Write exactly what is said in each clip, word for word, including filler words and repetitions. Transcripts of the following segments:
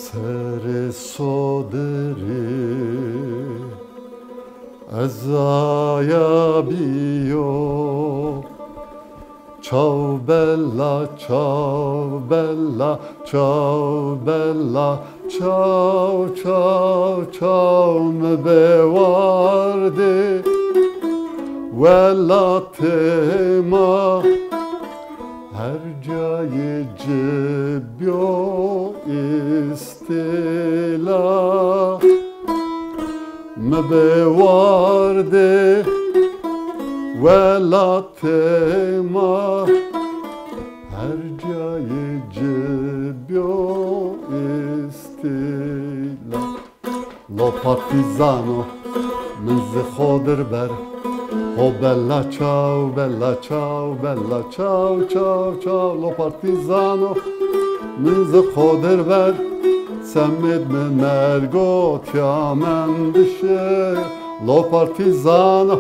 Serê sodirî ez aya bîyo. Çaw bella, çaw bella, çaw bella, çaw, çaw, çaw, mi bê wardê welatê ma. Her cayê ci bîyo îstîla. Mi bê wardê welatê ma. Her cayê ci bîyo îstîla. Lo partîzano, min zi xo dir ber. Ho bella çaw, bella çaw, bella çaw, çaw, çaw. Lo partîzano, min zi xo dir ber. Semêd mi mergo tîya mendişe. Lo partîzano,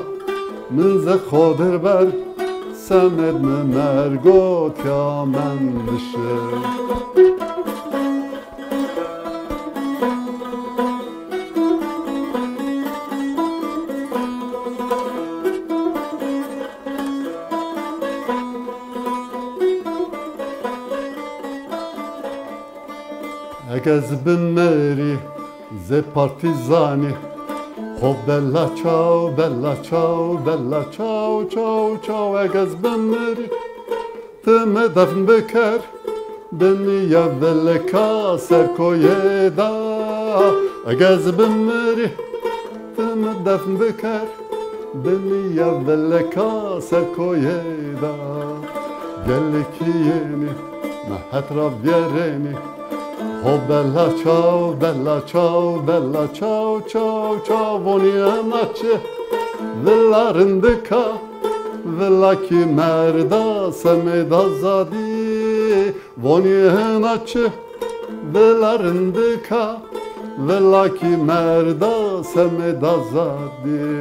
min zi xo dir ber. Semêd mi mergo tîya mendişe. Eg ez bimirî zê partîzanî, xo bella çaw, bella çaw, bella çaw, çaw, çaw. Eg ez bimirî, ti mi defn biker, binî ya vilika ser koyê da. Eg ez bimirî, ti mi defn biker, binî ya vilika ser koyê da. Gelekî yenî, mi het ra vîyerênî. Ho bella çaw, bella çaw, bella çaw, çaw, çaw. Vonî ena çi vila rindika. Vila kî merda semêd azadî. Vonî hina çi vila rindika. Vila kî merda semêd azadî.